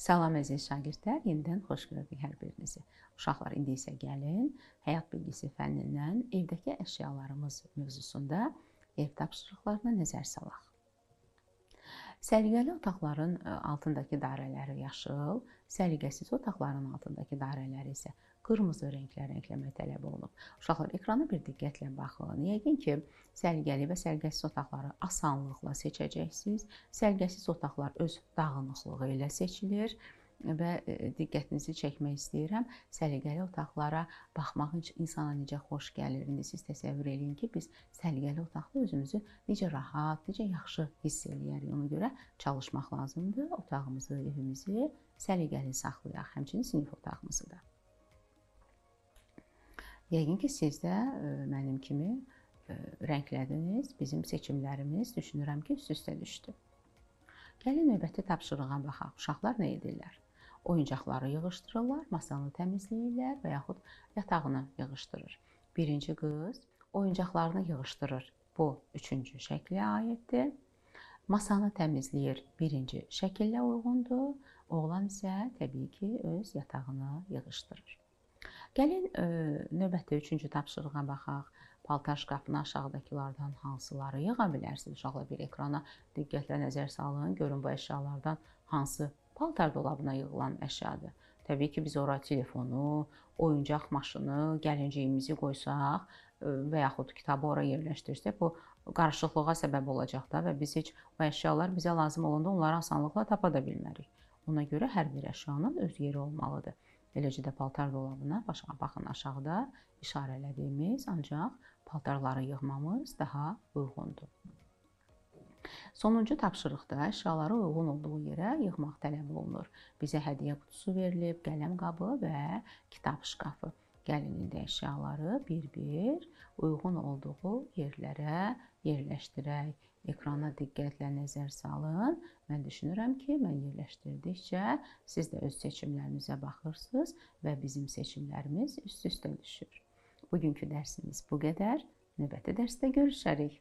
Salam əziz şagirdlər, yenidən xoş gördük hər birinizi. Uşaqlar, indi isə gəlin həyat bilgisi fənnindən evdəki əşyalarımız mövzusunda ev tapşırıqlarına nəzər salaq. Səliqəli otaqların altındakı dairələri yaşıl, səliqəsiz otaqların altındakı dairələri isə qırmızı rənglə rəngləmək tələb olunub. Uşaqlar, ekrana bir diqqətlə baxın. Yəqin ki, səliqəli və səliqəsiz otaqları asanlıqla seçəcəksiniz. Səliqəsiz otaqlar öz dağınıqlığı ilə seçilir və diqqətinizi çəkmək istəyirəm. Səliqəli otaqlara baxmaq insana necə xoş gəlir. İndi siz təsəvvür eləyin ki, biz səliqəli otaqda özümüzü necə rahat, necə yaxşı hiss eləyərik. Ona görə çalışmaq lazımdır. Otağımızı, evimizi səliqəli saxlayaq, həmçinin sinif otağımızı da. Yəqin ki, siz də mənim kimi rənglədiniz. Bizim seçimlərimiz, düşünürəm ki, üst-üstə düşdü. Gəlin növbəti tapşırığa baxaq. Uşaqlar nə edirlər? Oyuncaqları yığışdırırlar, masanı təmizləyirlər və yaxud yatağını yığışdırır. Birinci qız oyuncaqlarını yığışdırır. Bu, üçüncü şəklə aiddir. Masanı təmizləyir, birinci şəkillə uyğundur. Oğlan isə təbii ki, öz yatağını yığışdırır. Gəlin növbəti üçüncü tapşırığa baxaq. Paltar şkafına aşağıdakılardan hansıları yığa bilərsiniz? Uşaqlar, bir ekrana diqqətlə nəzər salın. Görün bu əşyalardan hansı paltar dolabına yığılan əşyadır. Təbii ki, biz ora telefonu, oyuncaq maşını, gəlinciyimizi qoysaq və yaxud kitabı ora yerləşdirsək, bu qarışıqlığa səbəb olacaq da və biz heç o əşyalar bizə lazım olanda onları asanlıqla tapa da bilmərik. Ona görə hər bir əşyanın öz yeri olmalıdır. Eləcə də paltar dolabına, baxın aşağıda işarələdiyimiz, ancaq paltarları yığmamız daha uyğundur. Sonuncu tapşırıqda əşyaları uyğun olduğu yerə yığmaq tələb olunur. Bizə hədiyyə qutusu verilib, qələm qabı və kitab şkafı. Gəlin indi əşyaları bir-bir uyğun olduğu yerlərə yerləşdirək. Ekrana diqqətlə nəzər salın. Mən düşünürəm ki, mən yerləşdirdikcə siz də öz seçimlərinizə baxırsınız və bizim seçimlərimiz üst-üstə düşür. Bugünkü dərsimiz bu qədər. Növbəti dərsdə görüşərik.